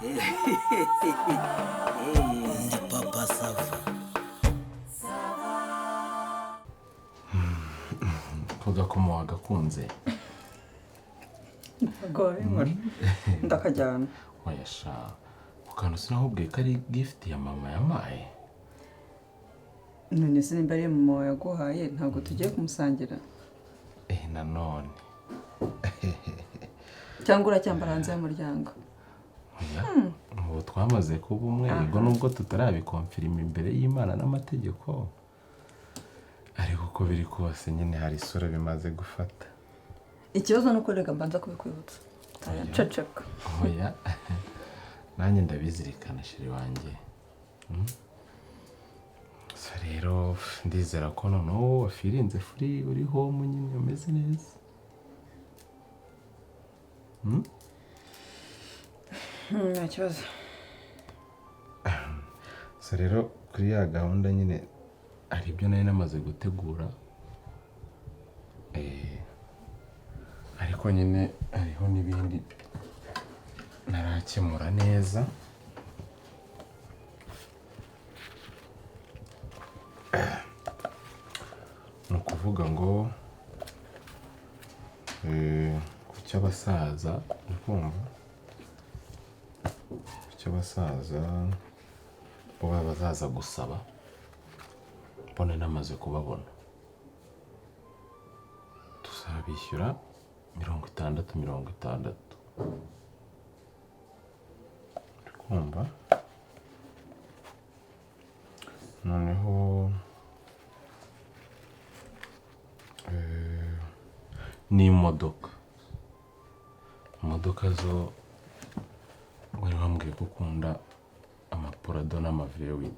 Ndi Papa Sava. Ko gakomo wagakunze? Ntabwo wabibona, ndakajyana. Oya sha, ku kantu sinakubwiye ko ari gift ya mama yampaye? None se nimba ari mama wawe yaguhaye, ntabwo tugiye kumusangira? Eh, nanone. Cyangwa uracyambara hanze y'umuryango? Oya, ubu twamaze kuba umwe. Yego, nubwo tutarabikonfirima imbere y'Imana n'amategeko, ariko uko biri kose nyine hari isura bimaze gufata. Ikibazo ni uko reka mbanza kubikwibutsa. Ceceka. Oya, nanjye ndabizirikana, chéri wanjye. So rero ndizera ko noneho wafeelinze free, uri home nyine, umeze neza. Nta kibazo. So rero kuri ya gahunda nyine hari ibyo nari namaze gutegura, ariko nyine hariho n'ibindi ntarakemura neza. Ni ukuvuga ngo ku cy'abasaza, uri kumva, ku cy'abasaza bo baba bazaza gusaba, mbona namaze kubabona, tuzabishyura 60 60, uri kumva? Noneho n'imodoka, imodoka zo wari wambwiye ko ukunda amaPrado n'amaV8,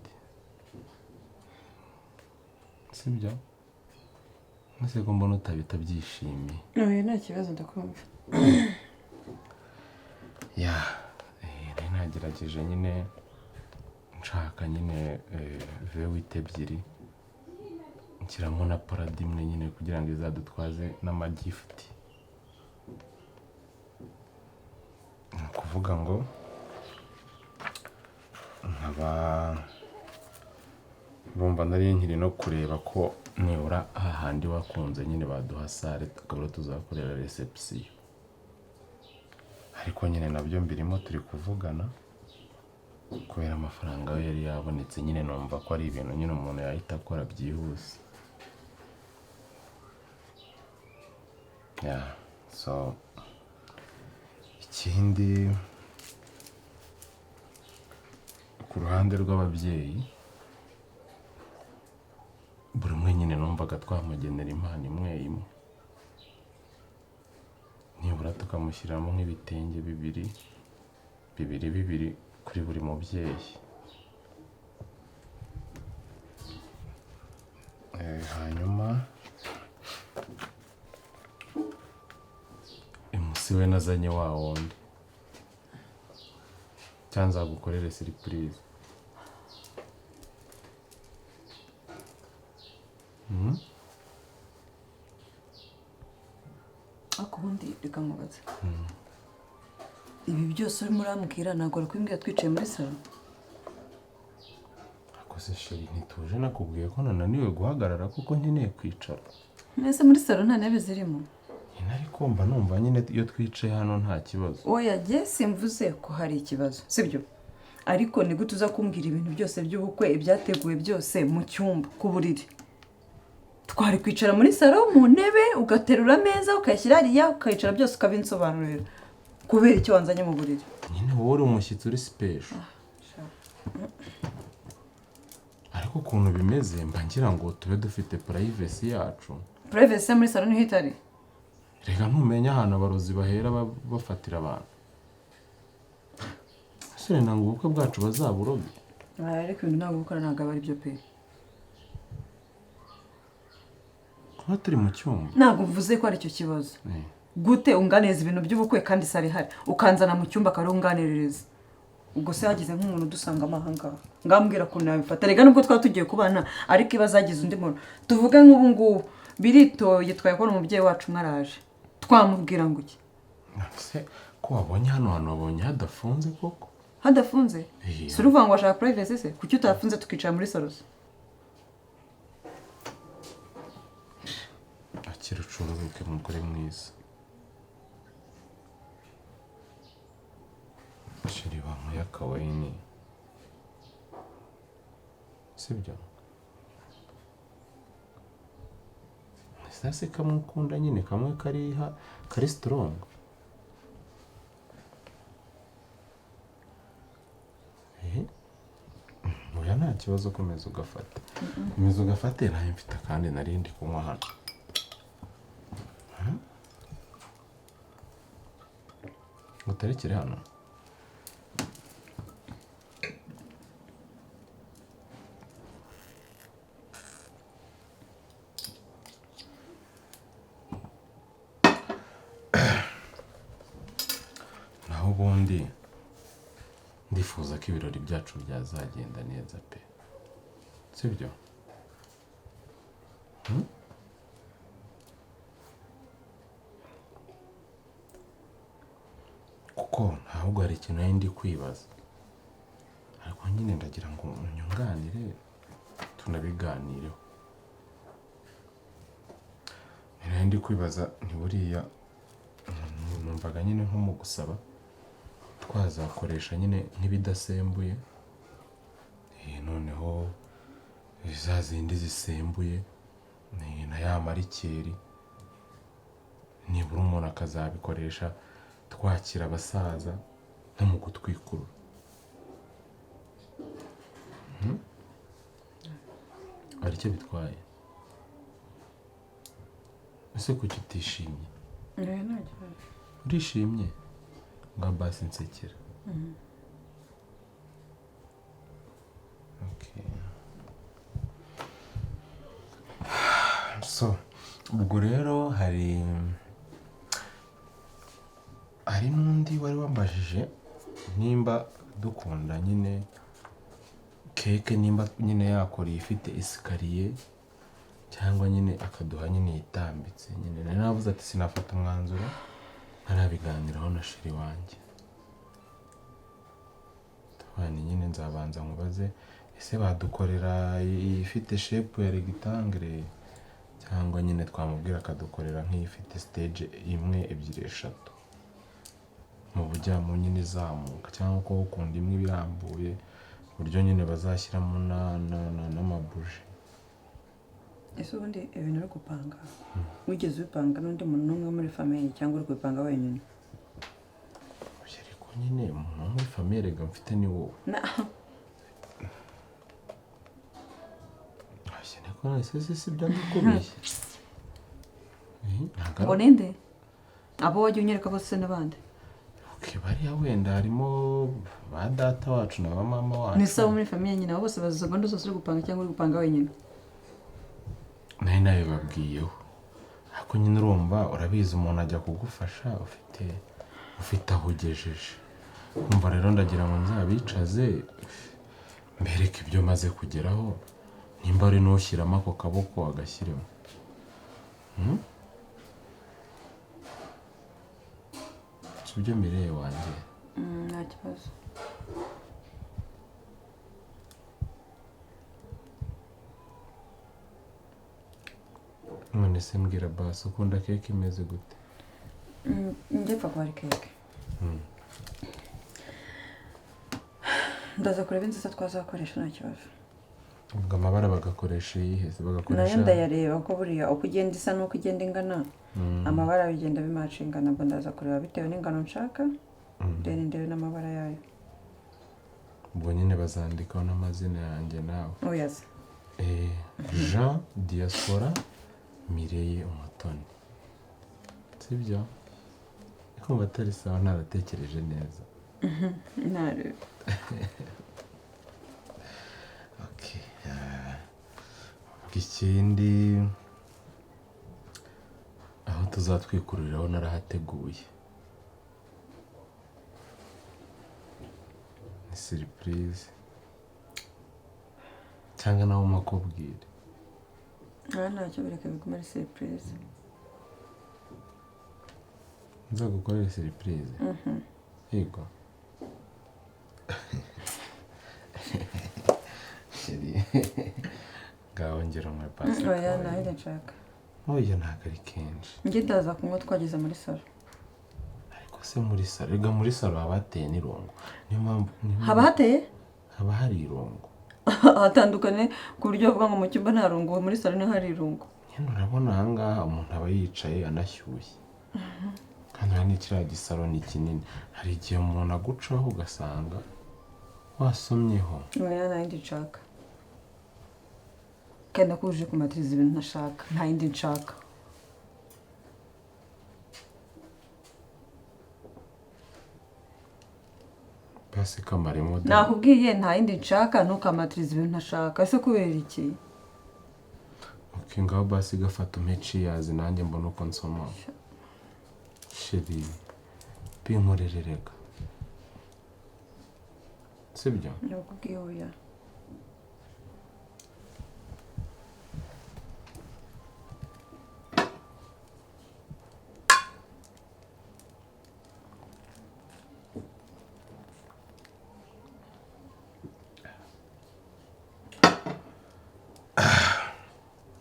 sibyo? Ese ko mbona utabita byishimiye? Oya, nta kibazo, ndakumva. Ya, nari nagerageje nyine nshaka nyine V8 ebyiri, nshyiramo na Prado imwe nyine kugira ngo izadutwaze n'amagift. Ni ukuvuga ngo nkaba urumva nari nkiri no kureba ko nibura hahandi wakunze nyine baduha salle, tukaba tuzakorera réception, ariko nyine nabyo mbirimo turi kuvugana kubera amafaranga yo yari yabonetse nyine, numva ko ari ibintu nyine umuntu yahita akora byihuse. Yeah, so ikindi ku ruhande rw'ababyeyi, buri umwe nyine numvaga twamugenera impano imwe imwe, nibura tukamushyiramo nk'ibitenge bibiri bibiri bibiri kuri buri mubyeyi. Hanyuma MC we nazanye wa wundi, cyangwa nzagukorere surprise? Ariko ubundi reka nkubaze, ibi byose urimo urambwira ntabwo wari kubimbwira twicaye muri salon? Ariko se chéri, ntituje? Nakubwiye ko nananiwe guhagarara kuko nkeneye kwicara. Mbese muri salon nta ntebe zirimo? Nyine ariko mba numva nyine iyo twicaye hano nta kibazo. Oya, jye simvuze ko hari ikibazo, sibyo? Ariko ni gute uza kumbwira ibintu byose by'ubukwe, ibyateguwe byose, mu cyumba ku buriri? Twari kwicara muri salon mu ntebe, ugaterura ameza ukayashyira hariya, ukayicara, byose ukabinsobanurira. Kubera icyo wanzanye mu buriri? Nyine wowe uri umushyitsi, uri special, ariko ukuntu bimeze mba ngira ngo tube dufite privacy yacu. Privacy muri salon niho itari? Reka, ntumenya ahantu abarozi bahera bafatira abantu? Ese ntabwo ubukwe bwacu bazaburoge? Ariko ibintu ntabwo gukora, ntabwo aba ari byo pe. Kuba turi mu cyumba? Ntabwo mvuze ko ari cyo kibazo. Gute unganiriza ibintu by'ubukwe kandi salon ihari, ukanzana mu cyumba akaba ariho unganiririza? Ubwo se hagize nk'umuntu udusangamo aha ngaha, ngambwira ukuntu yabifata? Rega nubwo twaba tugiye kubana, ariko iba zagize undi muntu, tuvuge nk'ubu ngubu biritoye, twaye kubona umubyeyi wacu umwe araje, twamubwira ngo iki? None se ko wabonye hano hantu, wabonye hadafunze koko? Hadafunze? Iya. Si uruvuga ngo washaka privacy se? Kuki utafunze tukicara muri salo se? Akira ucururuke mugore mwiza. Chéri, wanyweye akawayini, sibyo? Sase kamwe ukunda nyine, kamwe kariha kari strong. Eh, oya nta kibazo, komeza ugafate, komeza ugafate. Nayo mfite akandi nari ndi kunywa hano. Uterekere hano. Naho ubundi ndifuza ko ibirori byacu byazagenda neza pe, sibyo? Kuko ntabwo hari ikintu nari ndi kwibaza, ariko nyine ndagira ngo unyunganire tunabiganireho. Nari ndi kwibaza ni buriya numvaga nyine nko mu gusaba twazakoresha nyine nk'ibidasembuye, noneho za zindi zisembuye na ya marikeri, nibura umuntu akazabikoresha twakira abasaza nko mu gutwikurura. Hari icyo bitwaye ese? Kuki utishimye? Oya, nta kibazo. Urishimye? Nga basi nsekera. Okay. So ubwo rero hari n'undi wari wambajije nimba dukunda nyine keke, nimba nyine yakora ifite escalier cyangwa nyine akaduha nyine itambitse. Nyine nari navuze ati sinafata umwanzuro ntarabiganiraho na chéri wanjye. Tubane nyine, nzabanza nkubaze ese badukorera ifite shape ya rectangle cyangwa nyine twamubwira akadukorera nk'iyifite stage imwe, ebyiri, eshatu, mu bujyamo nyine izamuka, cyangwa ko ukunda imwe irambuye, uburyo nyine bazashyiramo n'amabuje. Ese ubundi ibintu uri gupanga, wigeze ubipanga n'undi muntu n'umwe muri famille cyangwa uri kubipanga wenyine? Oya, ariko nyine umuntu wo muri famille rega mfite ni wowe. Na Oya, ariko none se si byo ndikubeshya? Ntabwo Ngo ninde abo wajya unyereka bose n'abandi? Okay, bariya wenda harimo ba data wacu na ba mama wacu. Ni sawa, muri famille nyine abo bose bazi izo gahunda zose uri gupanga cyangwa uri gupanga wenyine? Nari nabibabwiyeho, ariko nyine urumva, urabizi, umuntu ajya kugufasha ufite aho ugejeje. Kumva rero ndagira ngo nzabicaze mbereke ibyo maze kugeraho, nimba ari n'ushyiramo ako kaboko agashyiremo. Si byo Mireye wanjye? Nta kibazo. None se mbwira basi, ukunda keke imeze gute? Njye pfa kuba ari keke. Ndaza kureba inziza twazakoresha, nta kibazo. Ubwo amabara bagakoresha iyihe se? Nayo Bagakoresha ndayareba, ko buriya uko igenda isa n'uko igenda ingana, amabara bigenda bimatchingana. Ubwo ndaza kureba bitewe n'ingano nshaka, then ndebe n'amabara yayo. Ubwo nyine bazandikaho n'amazina yanjye nawe. Oya se. Jean Diaspora, Mireye Umutoni, sibyo? Kumva atari sawa, ntaratekereje neza. Ntareba. Okay. Ubwo ikindi, aho tuzatwikururiraho narahateguye, ni surprise cyangwa nawe umakubwire? Aha ntacyo, bireka bigume ari surprise. Nzagukorere surprise? Yego. Ngaho ngera umwe pasi. Oya, nta nshaka. Oya, ntabwo ari kenshi. Njye ndaza kunywa twageze muri salo. Ariko se muri salo, rega muri salo haba hateye n'irungu, niyo mpamvu Haba hateye? Haba hari irungu. Hatandukanye ku buryo bavuga ngo mu cyumba nta rungu, muri salo niho hari irungu. Nyine urabona ahangaha umuntu aba yicaye anashyushye, kandi urabona kiriya gisalo ni kinini, hari igihe umuntu agucaho ugasanga wasomyeho. Oya, nta yindi nshaka, kandi nakubujije kumatiriza ibintu ntashaka. Nta yindi nshaka. Basi kamaremo da. Nakubwiye nta yindi nshaka, ntukamatirize ibintu ntashaka. Ese kubera iki? Ok, ngaho basi gafata umpe ciyazi nanjye mbona uko nsoma. Chéri, binkorere rega, sibyo? Nakubwiye oya.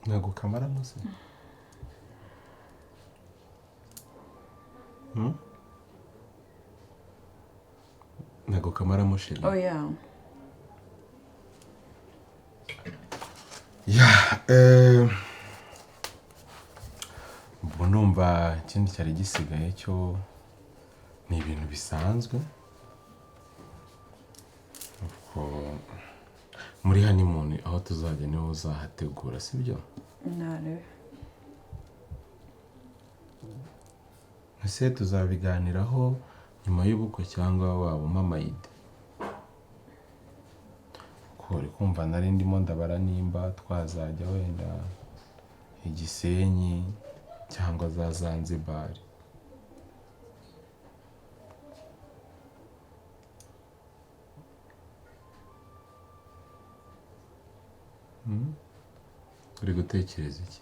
Ntabwo kamaramo se? Hmm? Ntabwo kamaramo, chéri? Oya. Ya, ubwo numva ikindi cyari gisigaye cyo ni ibintu bisanzwe. Ubwo muri honeymoon aho tuzajya niho uzahategura, sibyo? Ntarebe. Ese tuzabiganiraho nyuma y'ubukwe cyangwa waba umpa idée? Ko uri kumva nari ndimo ndabara nimba twazajya wenda i Gisenyi cyangwa za Zanzibar. Hmm? Uri gutekereza iki?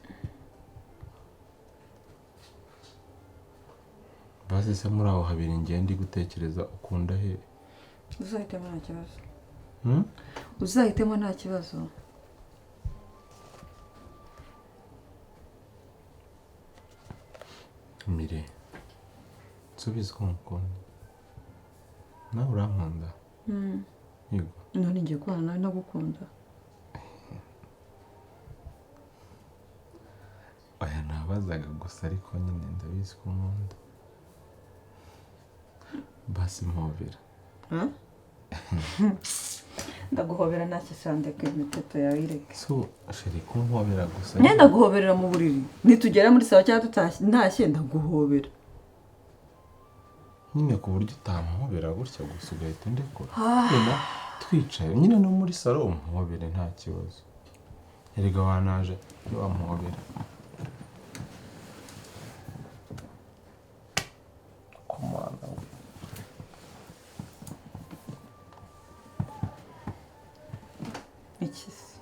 Basi se muri aho habiri ngiye ndi gutekereza, ukunda he? Uzahitemo, nta kibazo. Hmm? Uzahitemo, nta kibazo. Mire, nsubize ko ngukunda. Nawe urankunda? Yego. None ngiye kubana nawe ntagukunda? Oya, nabazaga gusa, ariko nyine ndabizi ko nkunda. Basi mpobera. Huh? Ndaguhobera ntacyo, shandeka imiteto yawe ireke. So chéri, kumpobera gusa. Njye ndaguhoberera mu buriri nitugera muri sawa, cyangwa tutashye ntashye ndaguhobera. Nyine ku buryo utampobera gutya gusa ugahita undekura. Nyine twicaye nyine no muri salo umuhobere, nta kibazo. Erega wanaje ntiwamuhobera. Kumana we. Iki se?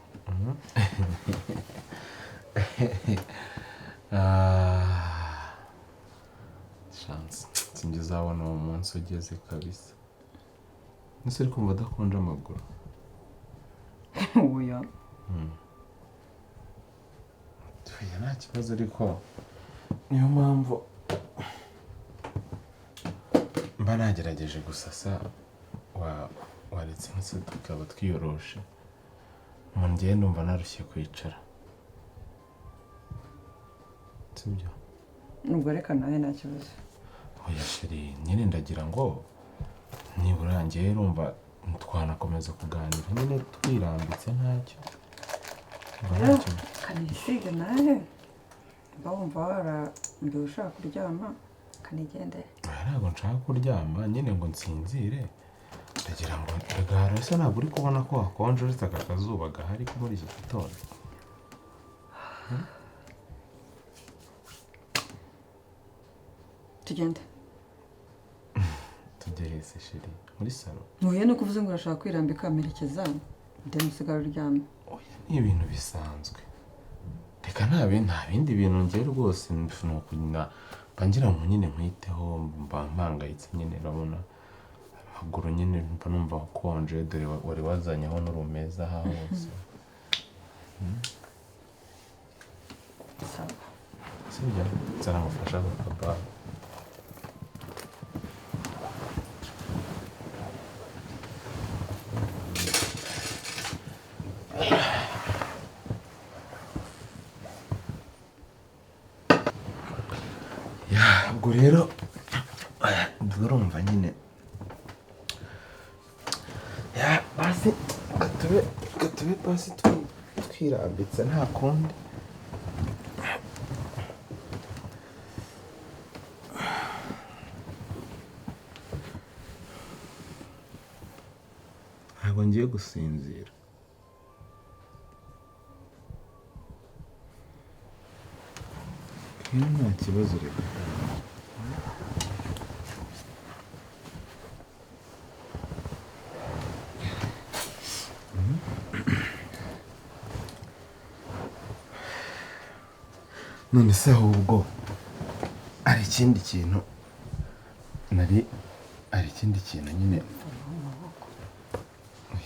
Ah, chance sinjye uzabona uwo munsi ugeze kabisa. Ese uri kumva adakonje amaguru? Oya. Oya, nta kibazo, ariko niyo mpamvu mba nagerageje gusasa, waretse nk'ise tukaba twiyoroshe. Umuntu ngewe ndumva narushye kwicara, sibyo? Ubwo reka nawe, nta kibazo. Oya chéri, nyine ndagira ngo nibura ngewe urumva twanakomeza kuganira nyine twirambitse, ntacyo. Umva ntacyo. Kanisige nawe, mba wumva warambiwe ushaka kuryama, kanigendere. Oya, ntabwo nshaka kuryama nyine ngo nsinzire. Ndagira ngo rega ese ntabwo uri kubona ko hakonje, uretse aka kazuba gahari ko muri iki gitondo? Tugende. Tujye hese chéri? Muri salo? Ntuye nuko uvuze ngo urashaka kwirambika, merekeza ndende usigara uryamye. Oya, ni ibintu bisanzwe. Reka nta bindi bintu ngewe rwose ni ukuna mba ngira ngo nyine nkwiteho, mba mpangayitse nyine. Urabona amaguru nyine mba numva akonje, dore wari wazanyeho n'urumeza aha hose. Sawa. Sibyo, nzanamufasha papa. Ya, ubwo rero urumva nyine ya basi katube basi twirambitse nta kundi. Ntabwo ngiye gusinzira. Kandi nta kibazo reka. None se ahubwo hari ikindi kintu nari, hari ikindi kintu nyine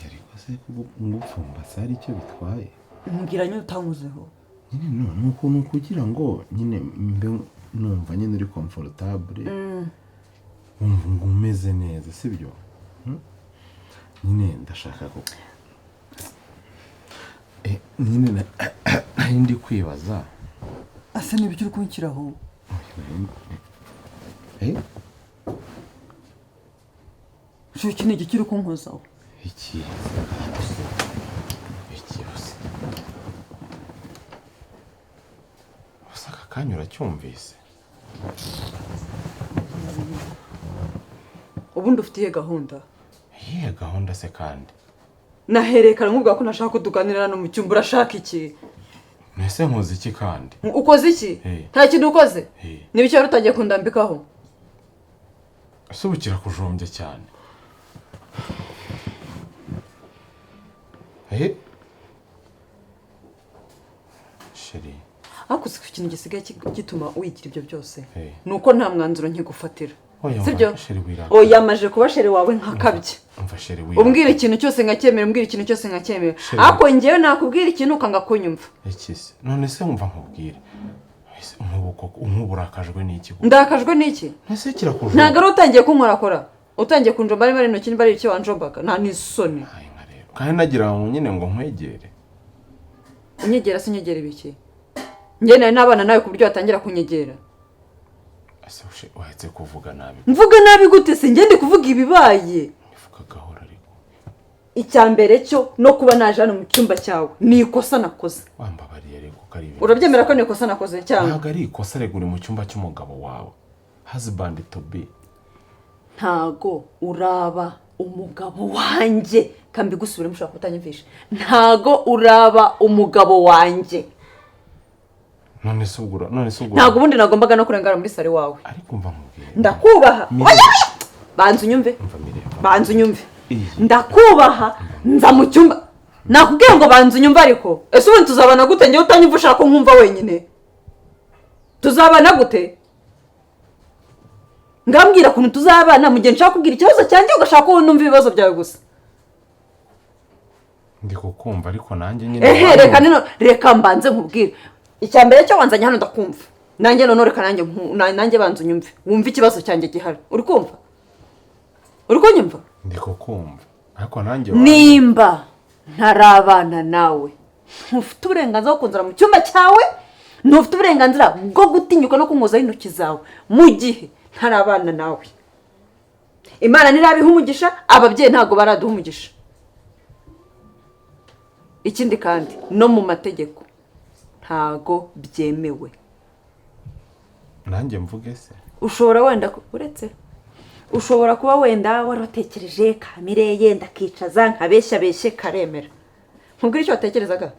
ariko se ngupfumbase hari icyo bitwaye? Mbwira nyine utankuzeho. Nyine no ni ukugira ngo nyine mbe numva nyine uri comfortable, wumva ngo umeze neza, sibyo? Nyine ndashaka ko nyine nari ndi kwibaza. Ase n'ibyo uri kunshyiraho? Iki ni igiki uri kunkozaho? Iki iki gusa aka kanya uracyumvise? Ubundi ufite iyihe gahunda? Iyihe gahunda se kandi? Naherekana nkubwira ko ntashaka ko tuganira hano mu cyumba, urashaka iki? Nese nkoze iki kandi? Ukoze iki? Nta kintu ukoze? N'ibiki wari utangiye kundambikaho? Ese ubu kirakujombye cyane. Chérie. Ariko uzi ko ikintu gisigaye gituma wigira ibyo byose ni uko nta mwanzuro nkigufatira. Sibyo? Oya, maje kuba chérie wawe nkakabye. Umbwira ikintu cyose nkacyemera, umbwira ikintu cyose nkacyemera. Ariko njyewe nakubwira ikintu ukanga kunyumva. Iki se? None se wumva nkubwire. Nk'ubu urakajwe n'iki? Ndakajwe n'iki? Nese kirakujombye. Ntabwo ari utangiye kunkorakora. Utangiye kunjomba ari intoki niba ari icyo wanjombaga. Nta n'isoni. Kandi nagira ngo nyine ngo nkwegere. Unyegera se unyegera ibiki? Njye nari n'abana nawe ku buryo watangira kunyegera. Ese wahetse kuvuga nabi. Mvuga nabi gute se? Njye ndi kuvuga ibibaye. Mvuga gahoro ariko. Icya mbere cyo no kuba naje hano mu cyumba cyawe ni ikosa nakoze. Wambabariye ariko ko ari ibintu. Urabyemera ko ni ikosa nakoze cyangwa? Ntabwo ari ikosa, rega uri mu cyumba cy'umugabo wawe. Husband to be. Ntago uraba umugabo wanjye. Kambi gusubira mushaka kutanyumvisha. Ntago uraba umugabo wanjye. None se ugura. Ntago ubundi nagombaga no kurengana muri sare wawe. Ariko umva nkubwire. Ndakubaha. Banza unyumve. Banza unyumve. Ndakubaha nza mu cyumba. Nakubwiye ngo banza unyumve ariko. Ese ubundi tuzabana gute njye utanyumva ushaka ko nkumva wenyine? Tuzabana gute? Ngambwira kuntu tuzabana mu gihe nshaka kubwira ikibazo cyanjye ugashaka ko numva ibibazo byawe gusa. Ndi kukumva ariko nanjye nyine. Reka nino, reka mbanze nkubwire. Icya mbere cyo wanzanye hano ndakumva. Nanjye none reka nanjye banza unyumve. Wumve ikibazo cyanjye gihari. Uri kumva? Uri kunyumva? Ndi kukumva. Ariko nanjye nimba ntarabana nawe, ntufite uburenganzira bwo kunzana mu cyumba cyawe, ntufite uburenganzira bwo gutinyuka no kunkozaho intoki zawe mu gihe ntarabana nawe. Imana ntirabiha umugisha, ababyeyi ntabwo baraduha umugisha. Ikindi kandi no mu mategeko ntago byemewe. Nanjye mvuge se? Ushobora wenda uretse ushobora kuba wenda waratekereje kamire yenda kicaza nkabeshya beshye karemera. Nkubwire icyo watekerezaga?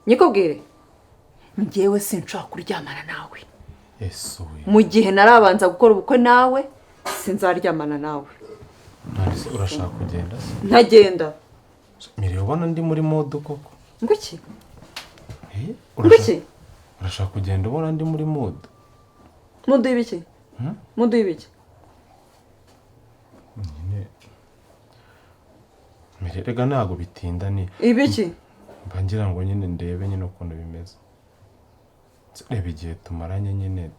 Nyikubwire. Njyewe sinshaka kuryamana nawe. Mu gihe narabanza gukora ubukwe nawe sinzaryamana nawe. None se urashaka kugenda se? Ntagenda. Mire ubona ndi muri mode koko. Nguki? Nguki? Urashaka kugenda ubona ndi muri mode? Mode y'ibiki? Mode y'ibiki? Nyine Mire rega ntago bitinda ni ibiki? Mba ngira ngo nyine ndebe nyine ukuntu bimeze. Reba igihe tumaranye nyine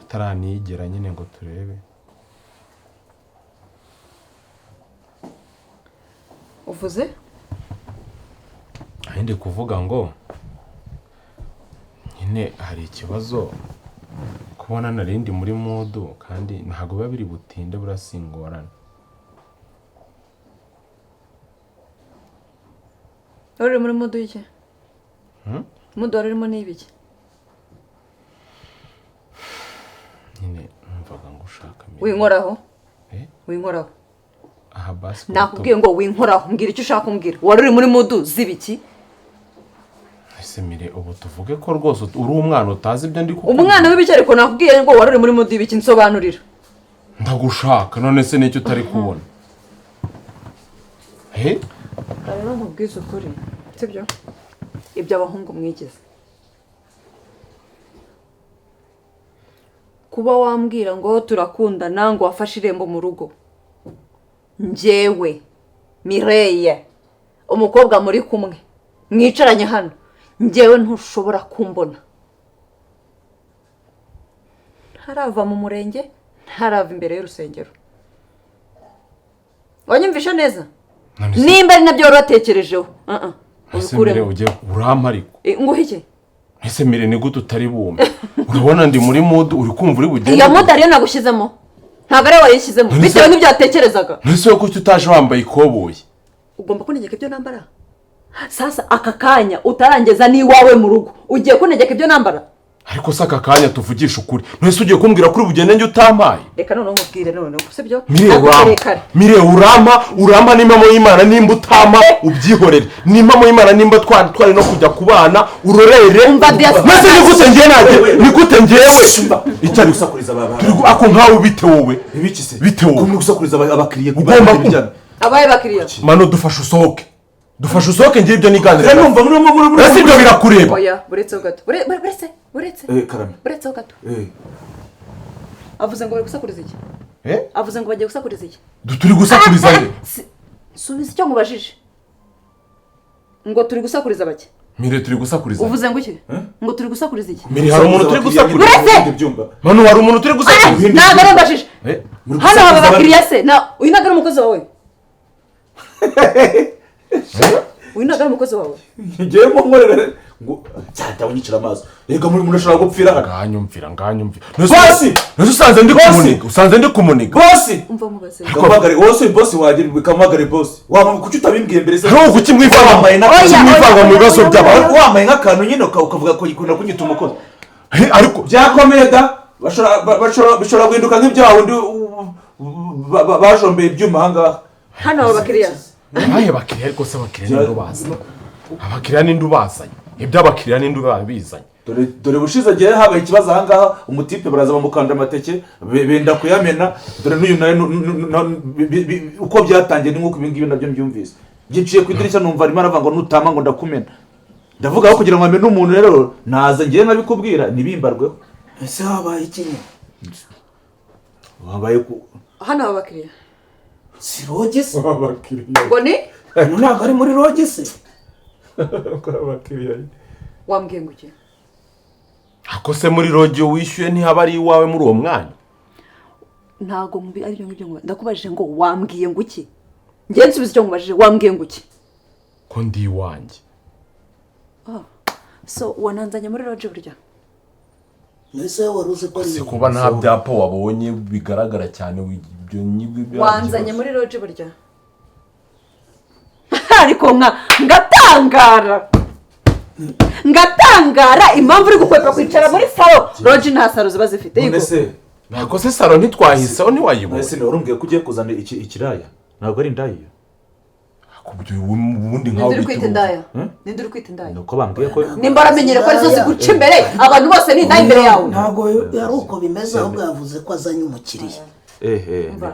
tutaranigera nyine ngo turebe. Uvuze? Ndi kuvuga ngo nyine hari ikibazo kubona narindi muri mudu kandi ntabwo biba biri butinde burasingorana. Wari uri muri mudu y'iki? Mudu wari urimo n'ibiki? Nyine numvaga ngo ushaka. Winkoraho? Winkoraho? Aha basi. Nakubwiye ngo winkoraho, mbwira icyo ushaka kumbwira. Wari uri muri mudu z'ibiki? Ese Mire, ubu tuvuge ko rwose uri umwana utazi ibyo ndi kukubwira? Umwana w'ibiki ariko nakubwiye ngo wari uri muri mudu y'ibiki, nsobanurira. Ndagushaka none se nicyo utari kubona? He? Rero nkubwize ukuri, sibyo? Ibyo abahungu mwigeze. Kuba wambwira ngo turakundana ngo wafashe irembo mu rugo. Njyewe Mireye, umukobwa muri kumwe mwicaranye hano, njyewe ntushobora kumbona. Ntarava mu murenge, ntarava imbere y'urusengero. Wanyumvisha neza? Nimba ari nabyo wari watekerejeho. Ese ugiye urampa ariko. Nguhe iki? Ese Mire ni gute utari bume? Urabona ndi muri mudu, uri kumva uri bugende. Iyo mudu ariyo nagushyizemo. Ntabwo ariyo wayishyizemo bitewe n'ibyo watekerezaga. Ese kuki utaje wambaye ikoboyi? Ugomba kuntegeka ibyo nambara. Sasa aka kanya utarangeza n'iwawe mu rugo ugiye kuntegeka ibyo nambara? Ariko se aka kanya tuvugisha ukuri, none ugiye kumbwira kuri bugende njye utampaye? Reka noneho nkubwire noneho, sibyo? Mire urampa, urampa n'impamo y'Imana, nimba utampa ubyihorere. N'impamo y'Imana nimba twari no kujya kubana urorere. Maze ni gute ngiye nanjye? Ni gute ngewe? Icyo gusakuriza abantu. Ako nkawe bite wowe? Ibiki se? Bite wowe? Kumwe gusakuriza abakiriye ugomba abaye bakiriya. Mano dufashe usohoke. Dufashe usohoke ngiye ibyo niganira. Numva muri Ese ibyo birakureba? Oya, buretse gato. Buretse, buretse. Karame. Buretse gato. Avuze ngo bari gusakuriza iki? Avuze ngo bagiye gusakuriza iki? Turi gusakuriza nde? Subiza icyo nkubajije. Ngo turi gusakuriza bake. Mire turi gusakuriza. Uvuze ngo iki? Ngo turi gusakuriza iki? Mire hari umuntu turi gusakuriza. Mano hari umuntu turi gusakuriza. Ntabwo ari mbajije. Hano haba abakiriya se? Na uyu ntabwo ari umukozi wawe. Uyu ntabwo ari umukozi wawe. Ngiye mu nkorera ngo cyata unyicira amaso. Reka muri murashobora gupfira hano. Nganyumvira, nganyumvira. Bosi! Nese usanze ndi kumuniga, usanze ndi kumuniga. Bosi! Umva mubaze. Kamagare wose bosi wagira bikamagare bosi. Wa kuki utabimbwiye mbere se? Ntugu kuki mwivanga mwivanga mu bibazo by'abantu. Wambaye nk'akantu nyine ukavuga ko ikunda kunyita umukozi. Ariko byakomeye da bashobora guhinduka nk'ibya wundi bajombeye ibyuma aha ngaha. Hano aba bakiriya. Abaye bakiriya ariko se abakiriya ninde ubazanye? Abakiriya ninde ubazanye? Ibyo abakiriya ninde ubabizanye? Dore bushize gihe habaye ikibazo aha ngaha, umutipe baraza bamukanda amateke benda kuyamena. Dore n'uyu nawe uko byatangiye ni nk'uko ibi ngibi nabyo mbyumvise. Giciye ku idirishya numva arimo aravuga ngo nutama ngo ndakumena. Ndavuga aho kugira ngo amene umuntu rero naza ngiye nkabikubwira nibimbarweho. Ese habaye iki nyine? Habaye ku hano aba bakiriya. Si roge se? Ngo ni? Ntabwo ari muri roge se? Wambwiye ngo iki? Ako se muri roge wishyuye ntihaba ari iwawe muri uwo mwanya? Ntabwo mbi ari byo ngibyo ngo ndakubajije ngo wambwiye ngo iki? Ngiye nsubiza icyo nkubajije, wambwiye ngo iki? Ko ndi iwanjye. So wananzanye muri roge burya? Nese wari uzi ko ari kuba nta byapa wabonye bigaragara cyane ibyo nyibyo. Wanzanye muri roge burya? Ariko nka ngatangara. Ngatangara impamvu uri gukwepa kwicara muri salo. Roge nta salo ziba zifite. None se ntabwo se salo ntitwahiseho ntiwayibonye. Nese warumbwiye ko ugiye kuzana ikiraya? Ntabwo ari indaya iyo. Kubyo ubundi nkaho Ninde uri kwita indaya? Ninde uri kwita indaya? Nuko bambwiye ko nimba aramenyere ko arizo ziguca imbere abantu bose ni indaya imbere yawe. Ntabwo yari uko bimeze, ahubwo yavuze ko azanye umukiriya.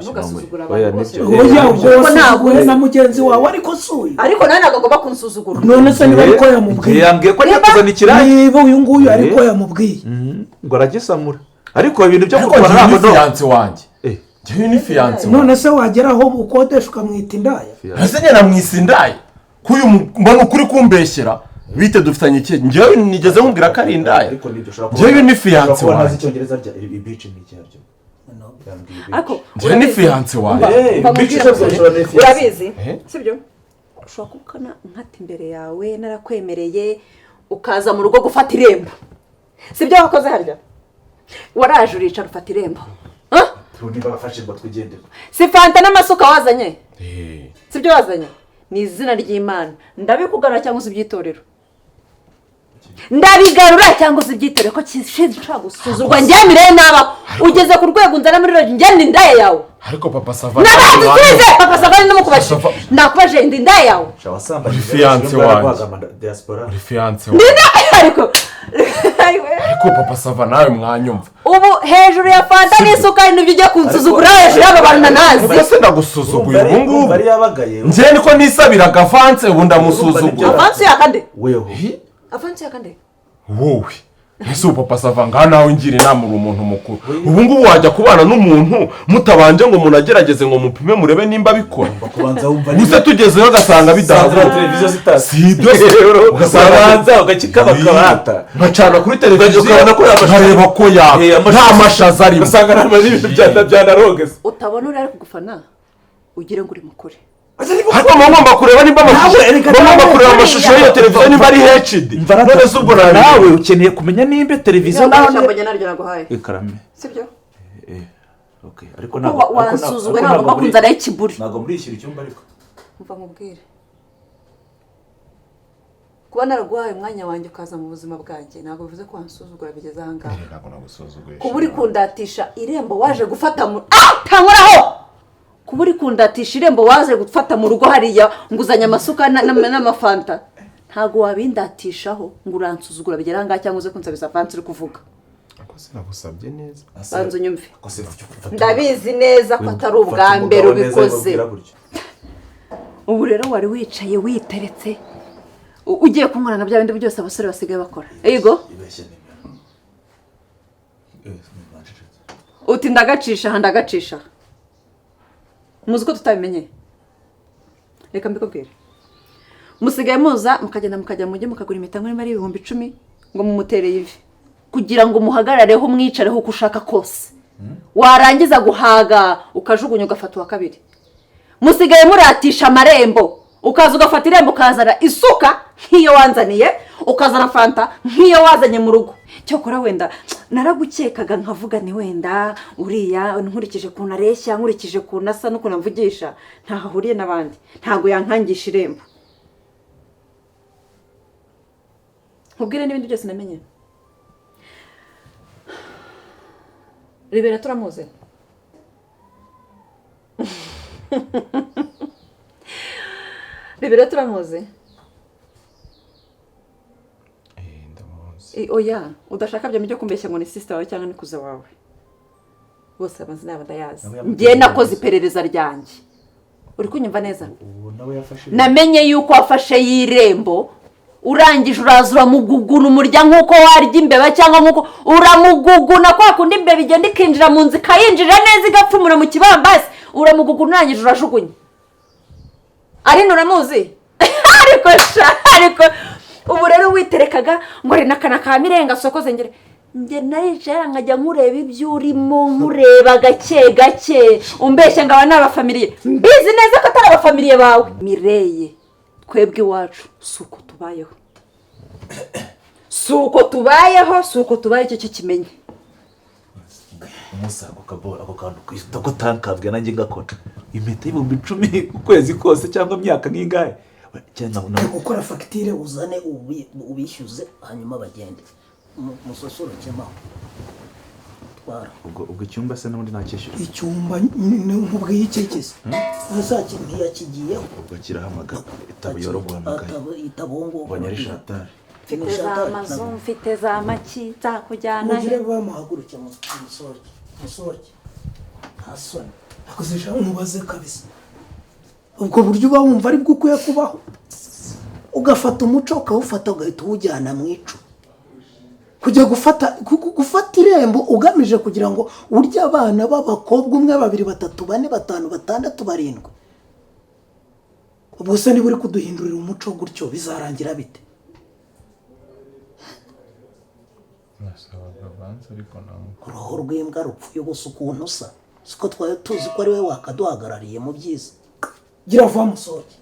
Ntugasuzugura abantu bose. Oya, ubwo ntabwo na mugenzi wawe ariko si uyu. Ariko nawe ntabwo agomba kunsuzugura. None se niba ariko yamubwiye? Yambwiye ko agiye kuzana ikiraya. Niba uyu nguyu ariko yamubwiye. Ngo aragisamura. Ariko ibintu byo kurwana ntabwo no fiance wanjye. Njyewe ni fiance. None se wagera aho ukodesha ukamwita indaya? Ese njye namwisa indaya? Kuyu mbona ukuri kumbeshyera bite dufitanye iki? Njyewe nigeze nkubwira ko ari indaya. Ariko nibyo ushobora kuba. Njyewe ni fiance Ushobora kuba ntazi wanjye. icyongereza rya ibi bitch ni iki yaryo. Yambwiye bitch. Ariko Njyewe ni fiance wanjye. Eh, bitch se ushobora ni fiance. Urabizi Eh? sibyo? Ushobora kubukana nkata imbere yawe narakwemereye ukaza mu rugo gufata irembo, sibyo wakoze harya? Waraje uricara ufata irembo. Huh? Niba bafashe ngo twigendere. Si fanta n'amasuka wazanye? Eh. Sibyo wazanye? Ni izina ry'Imana ndabikugarura cyangwa se ibyitorero, ndabigarura cyangwa se ibyitorero, ko kishinzwe gusuzurwa. Njye mireye naba ugeze ku rwego nzana muri rogi, njye ni indaya yawe. Ariko Papa Sava Nabanza usubize Papa Sava, ndamukubajije. Sava. Nakubaje, ndi indaya yawe? Shaba wasambanye. Uri fiance wanjye. Diaspora. Uri fiance Ndi wanjye. indaya ariko. Ariko Papa Sava nawe mwanyumva. Ubu hejuru ya fanta n'isukari nibyo ujya kunsuzugura hejuru y'aba bantu nanazi. Mbese ndagusuzuguye ubu ngubu? Bari yabagaye. Njyewe niko nisabiraga avance, ubu ndamusuzugura. Avansi yakande. Weho. Eh? Avansi yakande. Wowe ese ubu Papa Sava ngaha nawe ngira inama, uri umuntu mukuru, ubu ngubu wajya kubana n'umuntu mutabanje ngo umuntu agerageze ngo mupime murebe nimba abikora? Kubanza wumva Gusa tugezeyo agasanga Sandra bidahura. televiziyo zitasi. Si ibyo se, ugasanga Ugasanga ugakikabakabata. nkacana kuri televiziyo Ukabona ko yamashaza. nkareba ko yaka Eh, amashaza. nta mashaza arimo. Ugasanga nta n'ibintu bya bya narogeze. Utabona uri ari kugufana ugire ngo uri mukore. Ariko muba ngomba kureba nimba amashusho, Nawe, erega muba ngomba nawe, kureba amashusho y'iyo televiziyo nimba ari HD. None se ubwo Nawe nawe ukeneye kumenya nimba televiziyo nawe Ijambo njye naryo naguhaye. Ikarame. Sibyo? Eh, okay. Ariko Ko ntabwo wansuzuguye, ntabwo ugomba kunzanaho ikiburi. Ntabwo murishyura icyumba ariko. Mva nkubwire. Kuba naraguhaye umwanya wanjye ukaza mu buzima bwanjye ntabwo bivuze ko wansuzugura bigeze aha ngaha. Ntabwo nagusuzuguye. Kuba uri kundatisha irembo waje gufata mu ah tankoraho, kuba uri kundatisha irembo waje gufata mu rugo hariya nguzanya amasuka n'amafanta, ntabwo wabindatishaho ngo uransuzugura bigera aha ngaha cyangwa uze kunsabiza avansi uri kuvuga. Ariko sinagusabye neza. Banza unyumve, ndabizi neza ko atari ubwa mbere ubikoze. Ubu rero wari wicaye witeretse ugiye kunkorana na bya bindi byose abasore basigaye bakora, yego. Uti ndagacisha aha, ndagacisha aha, muzi ko tutabimenye. Reka mbikubwire, musigaye muza mukagenda mukajya mujye mukagura impeta ngo niba ari 10,000 ngo mumutere ivi kugira ngo muhagarareho mwicareho uko ushaka kose, warangiza guhaga ukajugunya ugafata uwa kabiri. Musigaye muratisha amarembo, ukaza ugafata irembo ukazana isuka nk'iyo wanzaniye, ukazana fanta nk'iyo wazanye mu rugo. Cyokora wenda naragukekaga nkavuga ni wenda uriya nkurikije ukuntu areshya, nkurikije ukuntu asa n'ukuntu amvugisha, ntaho ahuriye n'abandi, ntabwo yankangisha irembo. Nkubwire n'ibindi byose namenye. Ribera turamuzi. Ribera turamuzi. Eh, ndamuzi. Oya, udashaka bya byo kumbeshya ngo ni sister wawe cyangwa ni kuza wawe, bose amazina yabo ndayazi. Nawe yamubwiye Njye nakoze iperereza ryanjye, uri kunyumva neza? Ubu nawe yafashe. Namenye yuko wafashe y'irembo, urangije uraza uramuguguna umurya nk'uko warya imbeba, cyangwa nk'uko uramuguguna kwa kundi imbeba igenda ikinjira mu nzu ikayinjira neza igapfumura mu kibambasi, uramuguguna urangije urajugunya. Aline uramuzi? Ariko sha, ariko ubu rero witerekaga ngo ari n'akana ka mirenga sokoze ngere njye naricara nkajya nkureba ibyo urimo, nkureba gake gake, umbeshya ngo aba ni abafamiliye, mbizi neza ko atari abafamiliye bawe. Mireye, twebwe iwacu si uko tubayeho, si uko tubayeho, si uko tubayeho, icyo cyo kimenye. Umusa ako kabo ako kantu ko tankabwe nanjye ngakora impeta 10,000 ukwezi kose cyangwa imyaka nk'ingahe cyangwa na Gukora fagitire uzane ubishyuze hanyuma bagende. Mususurukemo twara. Ubwo icyumba se n'ubundi ntakishyura. Icyumba nkubwiye iki ntazaki ntiyakigiyeho. Ubwo kirahamagara itabo yoroguhamagaye. Itabongo. Mbonye ari shatari. Mfite za mazu, mfite za maki, nzakujyana he? Mugire bamuhaguruke musohoke, musohoke, nta soni akoze ijambo mubaze kabisa. Ubwo buryo uba wumva ari bwo ukwiye kubaho, ugafata umuco ukawufata ugahita uwujyana mu ico, kujya gufata gufata irembo ugamije kugira ngo urye abana b'abakobwa 1, 2, 3, 4, 5, 6, 7. Ubwo se niba uri kuduhindurira umuco gutyo bizarangira bite? Nasabaga avansi ariko ntamuko. Uruhu rw'imbwa rupfuye ubusa ukuntu usa, siko twari tuzi ko ari we wakaduhagarariye mu byiza. Gira vuba musohoke.